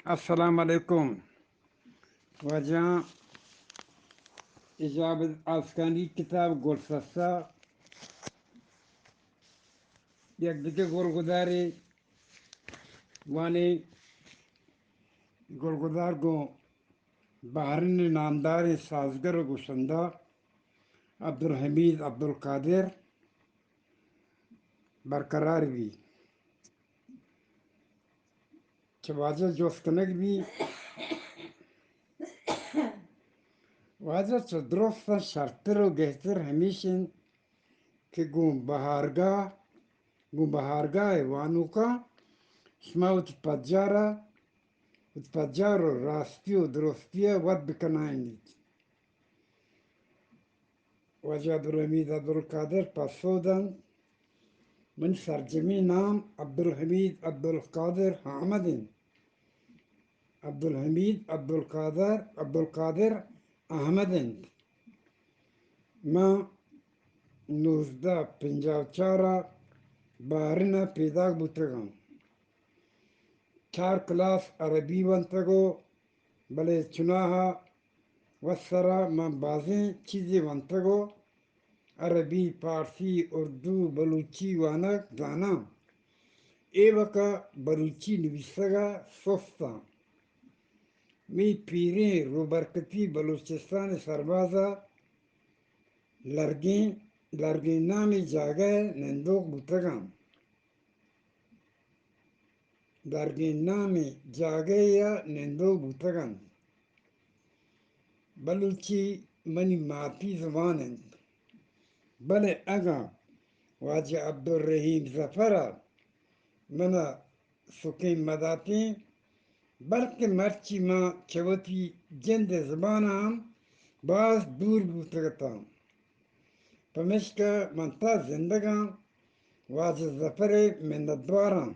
السلام علیکم۔ واجہاں، ایجاب آسکانی کتاب گلسسہ، یک دگہ گلگدارے وانیں۔ گلگدار گوں بحرین نامداریں سازگر و گشندہ عبدالحمید عبدالقادر برقرار بی۔ چہ واجہ جست کنگ بی۔ واجہ، چہ درستاں شرتر و گہتر ہمیش انت کہ گوں بہارگاہ، گوں بہارگاہ ء وانوکاں شما وتی پجار ء، وتی پجار و راستی و درستی ء وت بکنائینیت۔ واجہ عبدالحمید عبدالقادر پسو دنت، منی سرجمیں نام عبدالحمید عبدالقادر احمد انت۔ عبدالحمید عبدالقادر، عبدالقادر احمد انت۔ من نوزدہ پنجاہ و چار ء بحرین ء پیداک بوتگاں۔ چار کلاس عربی ونتگ و بلے چوناہا وت سرا من بازیں چیزے ونتگ و عربی، پارسی، اردو، بلوچی وانگ زاناں۔ ایوکا بلوچی نویسگا سستاں۔ می پیریں روبرکتی بلوچستان سربازا لرگیں، لرگیں نامی جاگہ نندوک بوتگاں۔ درگیں نامیں جاگہے ء نندوک بوتگ انت۔ بلوچی منی ماتی زبان انت، بلے اگاں واجہ عبدالرحیم ظفر ء من ء سکین مداتیں، بلکیں مرچی ما چہ وتی جند ء زبان ء ہم باز دور بوتگ اتاں۔ پمیشکا من تا زندگاں واجہ ظفر ء منتدواراں۔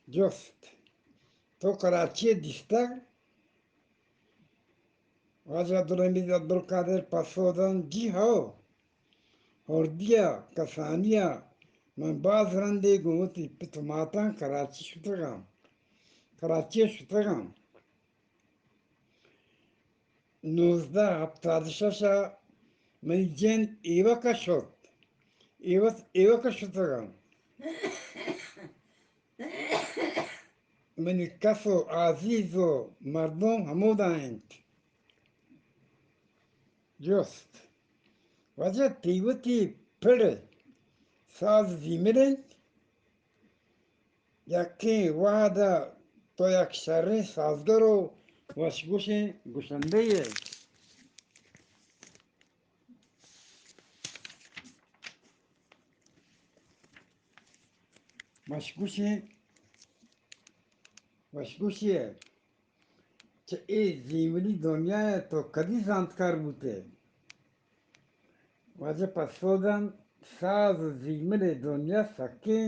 جست، تو کراچی ء دیستگ؟ واجہ عبدالحمید عبدالقادر پسو دنت، جی ہو، ہردی ء کسانی ء من باز رندے گوں وتی پت و ماتاں کراچی شتگاں، کراچی ء شتگاں۔ نوزدہ ہپتاد شش ء منی جند ایوک ء شت۔ ایوک، ایوک ء شتگاں۔ منی کس و عزیز و مردم ہمودا انت۔ جست، واجہ تئی وتی پڑ ساز زیمل انت؟ یکیں وہد ء تو یک شریں سازگر و وشگوشیں گشندہ یے۔ وشگوشیں، وشگوشی ء چہ اے زیملی دنیا ء تو کدی زانتکار بوت ئے؟ واجہ پسو دنت، ساز و زیمل ء دنیا سکیں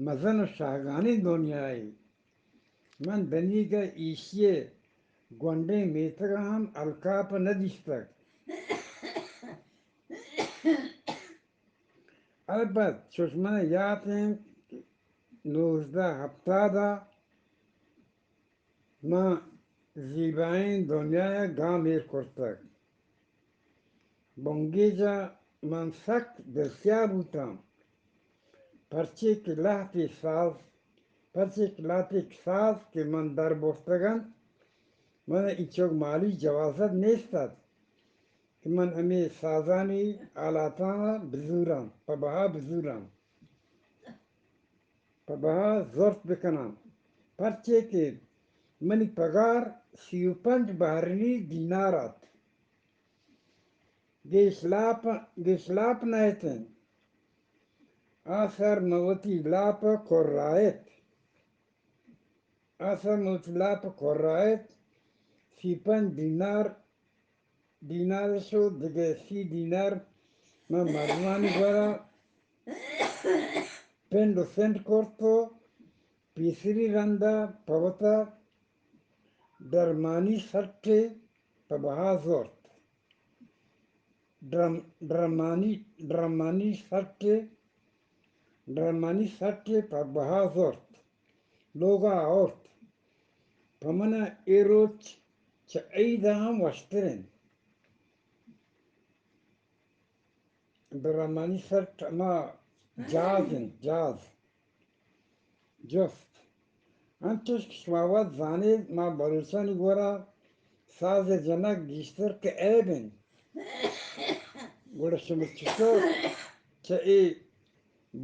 مزن و شاہگانیں دنیایے۔ من دنیگہ ایشی ء گونڈیں میتگ ء ہم الکاپ نہ دیستگ۔ البت چوش من یات انت کہ نوزدہ ہپتاد ء ما زیبائیں دنیا ء گام ایر کرتگ۔ بنگیج ء من سک دلسیاہ بوتاں، پرچے کہ لہتے ساز، پرچے کہ لہتے ساز کہ من در برتگ انت، من ء اینچک مالی جوازت نیست ات کہ من ہمے سازانی آلاتاں بزوراں، پہ بہا بزوراں۔ پہ بہا زرت بکناں، پرچے کہ منی پگار سی و پنچ بحرینی دینار ات۔ گیش لاپ، گیش لاپ نہ اتیں۔ آ سر من وتی لاپ ء کرائت۔ آ سر من وتی لاپ ء کرائت۔ سی پنچ دینار دینار شو، دگہ سی دینار من مردمانی گورا پنڈ و سنڈ کرت و پیسری رندا پہ وتا درمانی سٹے پہ بہا زرت۔ درم-، درمانی، درمانی سٹے، درمانی سٹے پہ بہا زرت۔ لوگا آورت۔ پہ من ءَ اے روچ چہ عید ءَ ہم وشتر انت۔ ڈرامانی سٹ ہما جاز انت، جاز۔ جست، انچوش کہ شما وت زانیت، ما بلوچانی گورا ساز ءِ جنگ گیشتر کہ عیب انت۔ گڑا شما چطور چہ اے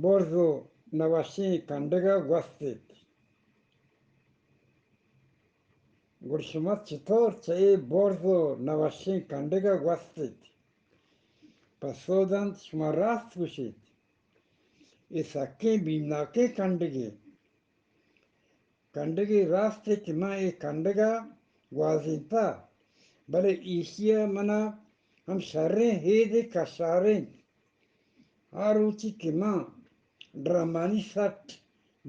برز و نوشیں کنڈگ ءَ گوستیت؟ گڑا شما چطور چہ اے برز و نوشیں کنڈگ ءَ گوستیت؟ پسو دنت، شما راست گوشیت۔ اے سکیں بیمناکیں کنڈگے۔ کنڈگے راستے کہ من اے کنڈگ ءَ گوازینتہ، بلے ایشی ءَ من ءَ ہم شریں ہیدے کشارینت۔ آ روچی کہ من ڈرمانی سٹ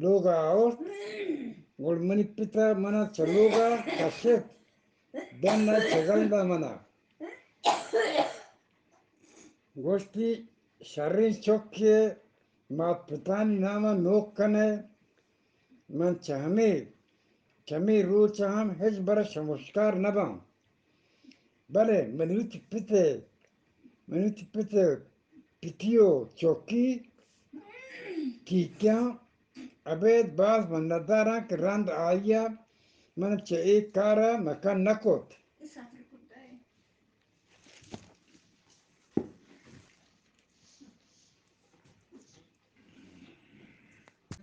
لوگ ءَ آورت، گڑ منی پت ءَ من ءَ چہ لوگ ءَ کشت، ڈن ءَ چگل دات من ءَ۔ گوشتی، شریں چکے، مات پتانی نام ءَ نوک کن ئے، من چہ ہمے، چہ ہمے روچ ءَ ہم ہچبر ءَ شمشکار نہ باں۔ بلے منی وتی پت ءِ، منی وتی پت ءِ پتی و چکی کیکیاں ابید باز منتداراں کہ رند آئی ءَ من چہ اے کار ءَ مکن نہ کت۔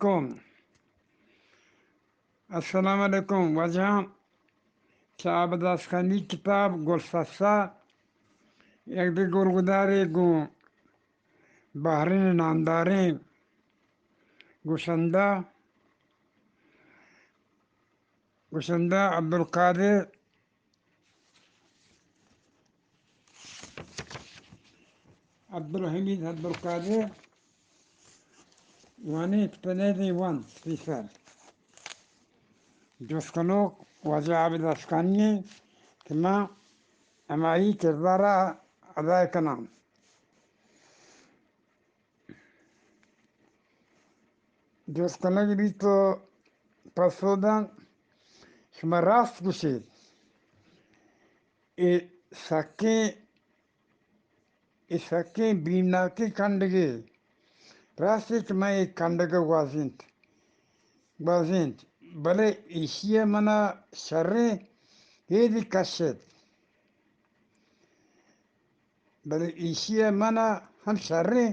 کن۔ السلام علیکم۔ واجہاں، چہ عابد آسکانی کتاب گلسسا، یک دگہ گلگدارے گوں بحرین نامداریں گشندہ، گشندہ عبدالقادر عبدالحمید عبدالقادر وانیت، پنیدیں وانت پیسر۔ جست کنوک واجہ عابد آسکانی انت کہ من ہمائی کردار ءَ ادا کناں۔ جست کنگ بیت و پسو دنت، شما راست گوشیت۔ اے سکیں، اے سکیں بیمناکیں کنڈگے۔ راستے کہ من اے کنڈگ ءَ گوازینت، گوازینت، بلے ایشی ءَ من ءَ شریں ہیدے کشت۔ بلے ایشی ءَ من ءَ ہم شریں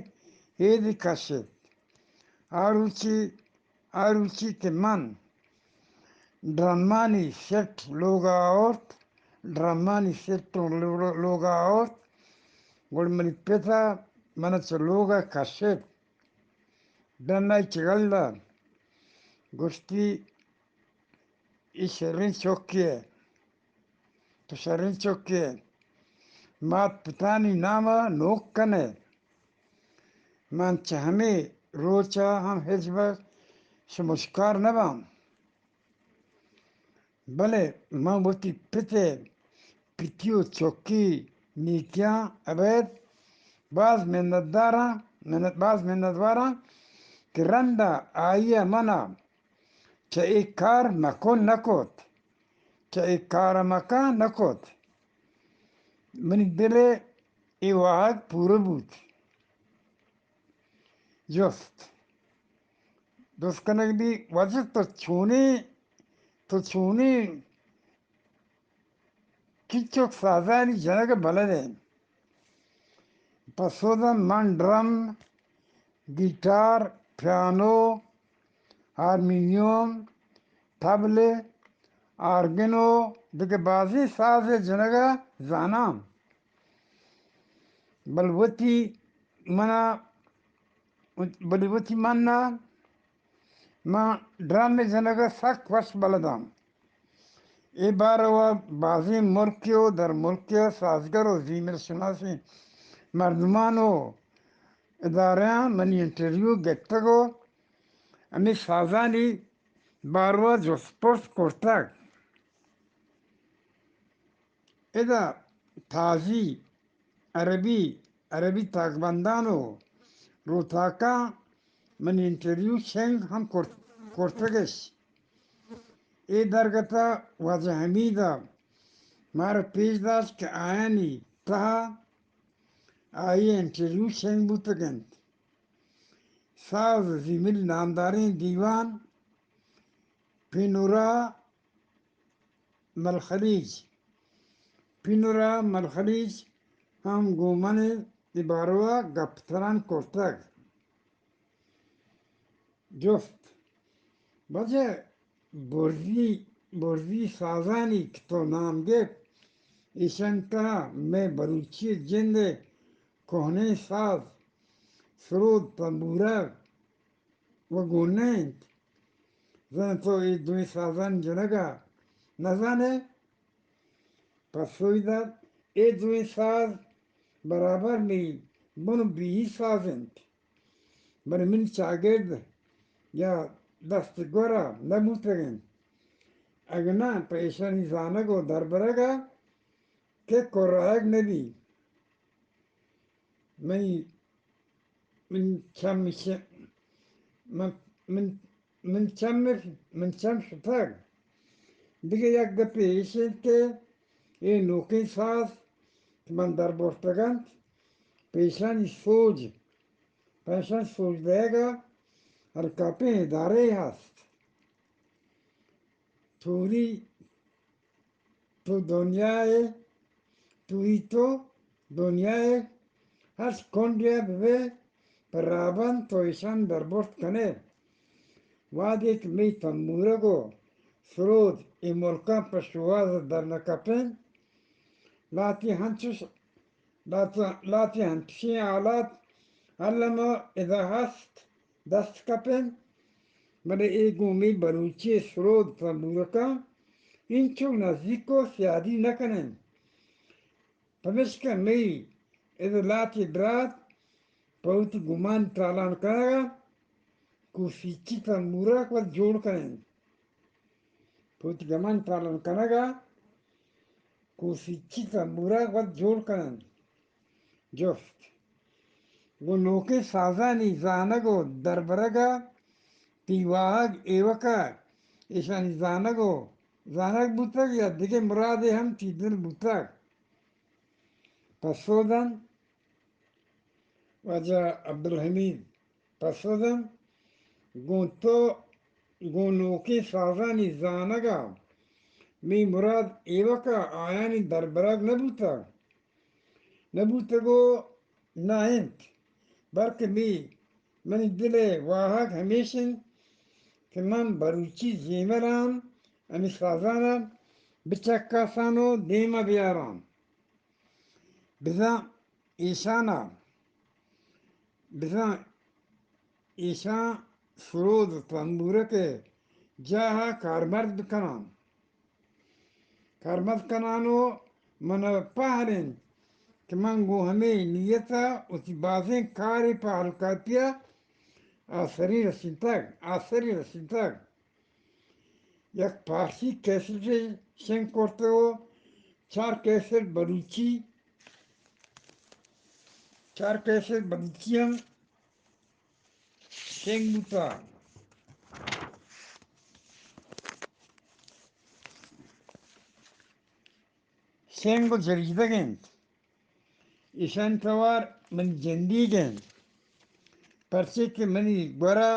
ہیدے کشت۔ آ روچی، آ روچی کہ من ڈرمانی سیٹ لوگ ءَ آورت، ڈرمانی سیٹ لوگ ءَ آورت، گڑا منی پت ءَ من ءَ چہ لوگ ءَ کشت۔ ڈن ءَ چگل دات، گوشتی، اے شریں چکے ءَ، تو شریں چکے ءَ، مات پتانی نام ءَ نوک کن ئے۔ من چہ ہمے روچ ءَ ہم ہچبر شمشکار نہ باں۔ بلے من وتی پت ءِ پتی و چکی نیکیاں ابید باز منتداراں، منت، باز منتواراں کہ رند ءَ آئی ءَ من ءَ چہ اے کار مکن نہ کت، چہ اے کار ءَ مکن نہ کت۔ منی دل ءِ اے واہگ پورہ بوت۔ جست، جست کنگ بی، واجہ تو چونیں، تو چونیں کچک سازانی جنگ ءَ بلد ئے؟ پسو دنت، من ڈرم، گیٹار، پیانو، ہارمونیم، طبلے، آرگن و دگہ بازیں ساز ءِ جنگ ءَ زاناں۔ بل وتی من ءَ، بلے وتی من ءَ، من ڈرم ءِ جنگ ءَ سک وش بلداں۔ اے بارو ءَ بازیں ملک ءُ درملک ءِ سازگر ءُ زیمل شناسیں مردمان ءُ ادارہاں منی انٹرویو گپتگ ءُ ہمے سازانی بارو ءَ جست پرس کرتگ۔ ادا تازی عربی، عربی تاکبندان ءُ روتاکاں منی انٹرویو شنگ ہم کرت، کرتگش۔ اے درگت ءَ واجہ حمید ءَ مارا پیش داشت کہ آیانی تہا آئی ءِ انٹرویو شنگ بوتگ انت۔ ساز زیمل نامداریں دیوان پینورا ملخلیج، پینورا ملخلیج ہم گوں من ءَ اے باروا گپ تران کرتگ۔ جست: بجہ برزی، برزی سازانی کہ تو نام گپت، ایشان تہا مئے بلوچی جند ءِ کوہنیں ساز، سرود، تمبورگ و گون نہ انت۔ زاناں تو اے دوئیں سازانی جنگ ءَ نہ زان ئے؟ پسوئی دات: اے دوئیں ساز برابر مئے بن و بیہی ساز انت، بلے منی چاگرد یا دست گور ءَ نہ بوتگ انت۔ اگاں ناں پہ ایشانی زانگ و دربرگ ءَ کہ کرایگ نہ بیت۔ منی، من چم ش-، من، من، من چم، من چم شتگ۔ دگہ یک گپے ایش انت کہ اے نوکیں ساز کہ من در برتگ انت، پہ ایشانی سوج، پہ ایشانی سوج دئیگ ءَ الکاپیں ادارے ہست۔ توری تو دنیا ءِ، توری تو دنیا ءِ ہر کنڈے ءَ بہ بئے، پہ رہبند تو ایشان دربرت کن ئے۔ وہدے کہ مئے تمبورگ و سرود اے ملکاں پہ شوہاز ءَ در نہ کپ انت، لہتے انچش، لہتے، لہتے انچشیں آلات الم ءَ ادا ہست، دست کپ انت، بلے اے گوں مئے بلوچی سرود تمبورکاں اینچو نزیک و سیادی نہ کن انت۔ پمیشکا مئے ادا لہتے برات پہ وتی گمان تالان کنگ ءَ کوسیچی تمبورک وت جوڑ کن انت۔ پہ وتی گمان تالان کنگ ءَ کوسیچی تمبورک وت جوڑ کن انت۔ جست: گوں نوکیں سازانی زانگ و دربرگ ءَ تئی واہگ ایوک ءَ ایشانی زانگ و زانگ بوتگ یا دگہ مرادے ہم تئی دل بوتگ؟ پسو دنت واجہ عبدالحمید، پسو دنت: گوں تو، گوں نوکیں سازانی زانگ ءَ مئے مراد ایوک ءَ آیانی دربرگ نہ بوتگ، نہ بوتگ و نہ انت، بلکہ مئے، منی دل ءِ واہگ ہمیش انت کہ من بلوچی زیملاں ہمے سازان ءَ بچکاساں و دیم ءَ بیاراں۔ بزاں ایشان ءَ، بزاں ایشاں سرود و تمبورک ءِ جاہ ءَ کارمرز بکناں۔ کارمرز کنان و من ءَ پہل انت کہ من گوں ہمے نیت ءَ وتی بازیں کارے پہ الکاپی ءَ آسری رسینتگ، آسری رسینتگ۔ یک پارسی کیسٹے شنگ کرتگ و چار کیسٹ بلوچی، چار کیسٹ بلوچی ہم شنگ بوتگ، شنگ و جریدگ انت۔ ایشانی توار منی جندیگ انت، پرچے کہ منی گورا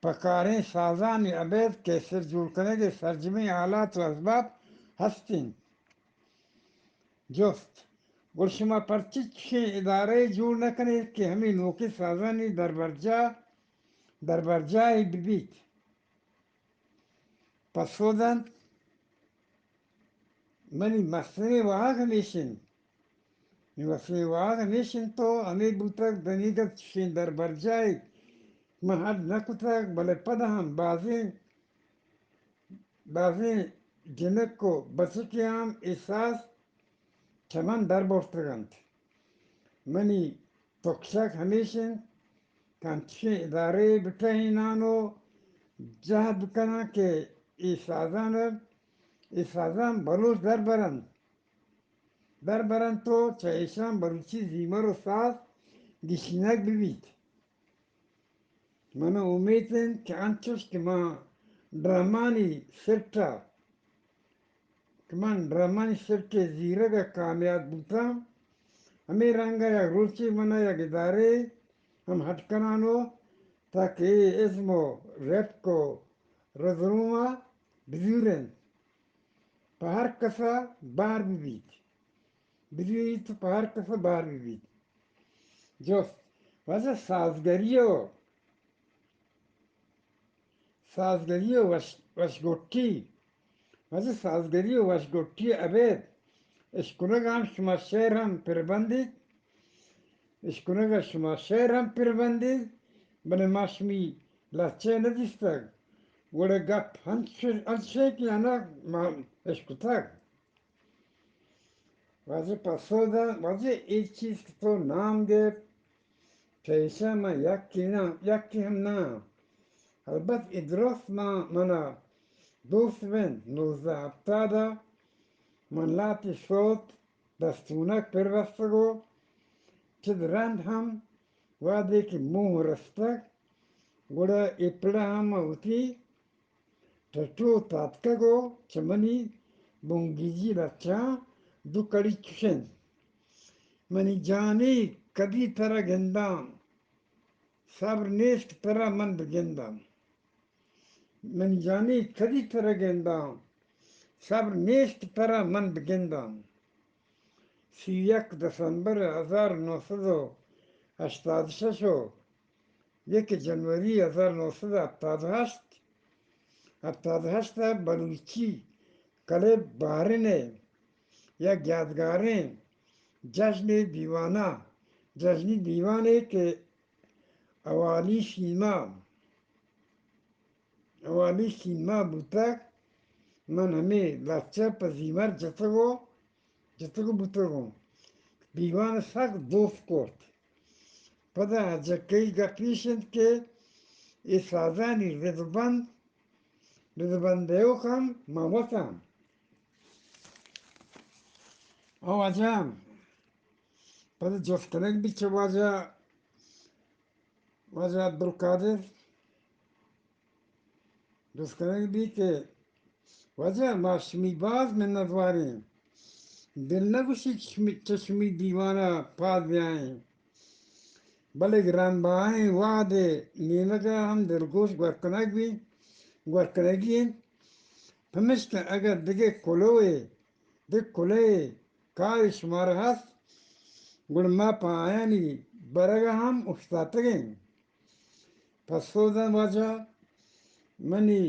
پہ کاریں سازانی ابید کیسٹ جوڑ کنگ ءِ سرجمیں آلات و اسباب ہست انت۔ جست: گڑا شما پرچے چشیں ادارہ یے جوڑ نہ کن ایت کہ ہمے نوکیں سازانی دربرجاہ، دربرجاہے بہ بیت؟ پسو دنت: منی مستریں واہگ ہمیش انت، منی مستریں واہگ ہمیش انت و ہمے بوتگ دنیگت چشیں دربرجاہے من ہڈ نہ کتگ، بلے پدا ہم بازیں، بازیں جنک و بچکے ہم اے ساز چہ من در برتگ انت۔ منی تکشگ ہمیش انت کہ انچشیں ادارہے بٹہینان و جہد بکناں کہ اے سازان، اے سازان بلوچ در برنت، در برنت و چہ ایشان بلوچی زیمر و ساز گیشینگ بہ بیت۔ من ء امیت انت کہ انچش کہ ما ڈرامانی سیٹ ءَ کہ من ڈرامانی سیٹ ءِ زیرگ ءَ کامیاب بوتاں، ہمے رنگ ءَ یک روچے من ءَ یک ادارے ہم ہڈ کنان ءُ تاکہ اے ازم ءُ رپک ءُ رزروم ءَ بزورنت، پہ ہر کس ءَ بہر بہ بیت، بزوریت ءُ پہ ہر کس ءَ بہر بہ بیت۔ جست: واجہ سازگری ءُ سازگری ءُ وش، وشگٹی، واجہ سازگری ءُ وشگٹی ءَ ابید اشکنگ ءَ ہم شما شعر ہم پر بندیت، اشکنگ ءَ شما شعر ہم پر بندیت، بلے ما شمی لچہ نہ دیستگ، گڑا گپ ہنچ، ہنچیں کہ انا ما اشکتگ۔ واجہ پسو دات: واجہ اے چیز کہ تو نام گپت، چہ ایشاں من یکے نہ، یکے ہم نہ آں۔ البت اے درست من، من ءَ دوست بنت، نوزدہ ہپتاد ءَ من لہتے سوت دستونک پر بستگ ءُ چد رند ہم وہدے کہ موہ رستگ، گڑا اے پڑ ءَ ہم من وتی ٹٹو تاتکگ ءُ چہ منی بنگیجی لچہاں دو کڑی چش انت: منی جانی کدی ترا گنداں، صبر نیست ترا من بگنداں۔ منی جانی کدی ترا گنداں، صبر نیست ترا من بگنداں۔ سی و یک دسمبر ہزار نو سد و ہشتاد شش و یک جنوری ہزار نو سد و ہپتاد ہشت، ہپتاد ہشت ءَ بلوچی کلب بحرین ءِ یک یادگاریں جشن دیوانہ، جشنی دیوانے کہ اوانی سیما، اوانی سیما بوتگ، من ہمے لچہ پہ زیمر جتگ و جتگ بوتگوں۔ دیوان سک دوست کرت۔ پدا جکئی گپ ایش انت کہ اے سازانی ردبند، ردبند ایوک ہم ما وتاں۔ او واجہ، پدا جست کنگ بیت چہ واجہ، واجہ عبدالقادر۔ جست کنگ بیت کہ واجہ، ما شمی باز منتواریں۔ دل نگوشی چہ شمی، چہ شمی دیوان ءَ پاد بیائیں۔ بلے گرانبہائیں وہد ءِ نیمگ ءَ ہم دلگوش گور کنگ بیت، گور کنگی انت۔ پمیشکہ اگاں دگہ کلوہے، دگہ کلوہے کارے شمارا ہست، گڑا ما پہ آیانی برگ ءَ ہم اوشتاتگیں۔ پسو دنت واجہ، منی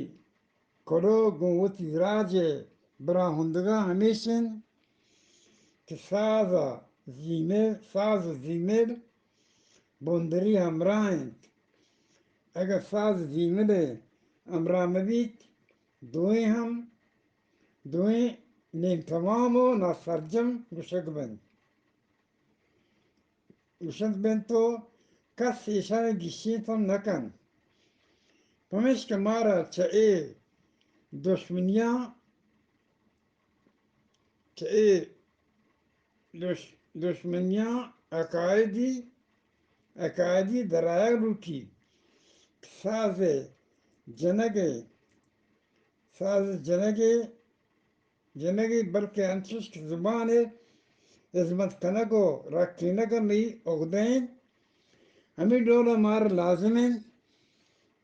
کلوہ گوں وتی راج ءِ براہندگاں ہمیش انت کہ ساز ءُ زیمل، ساز ءُ زیمل بندری ہمراہ انت۔ اگاں ساز ءُ زیمل ءِ ہمراہ مہ بیت، دوئیں ہم، دوئیں نیم تمام ءُ ناسرجم گوشگ بنت۔ گوشنت بنت و کس ایشانی گیشینت ہم نکنت۔ پمیشکہ مارا چہ اے دشمنیاں، چہ اے دش-، دشمنیاں عقائدی، عقائدی درآیگ لوٹی۔ ساز جنگ، ساز جنگ جنگی، بلکہ انچش کہ زبان ءِ ہزمت کنگ و رکینگ ہمے اگدہ انت۔ ہمے ڈول ءَ مارا لازم انت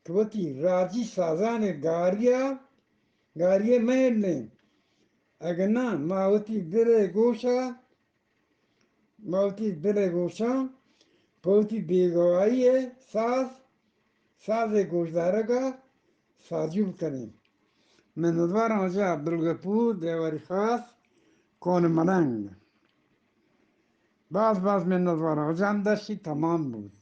کہ وتی راجی سازان ءِ گاری ءَ، گاری ءَ مہ ہلیں۔ اگہ ناں، ما وتی دل ءِ گوش ءَ ما وتی دل ءِ گوشاں پہ وتی بیگواہی ءِ ساز، ساز ءِ گوشدارگ ءَ ساجو بکنیں۔ منتوار آں واجہ عبدالغفور دیواری خاص، کون ملنگ۔ باز باز منتوار آں واجہ، ہمدرشی تمام بوت۔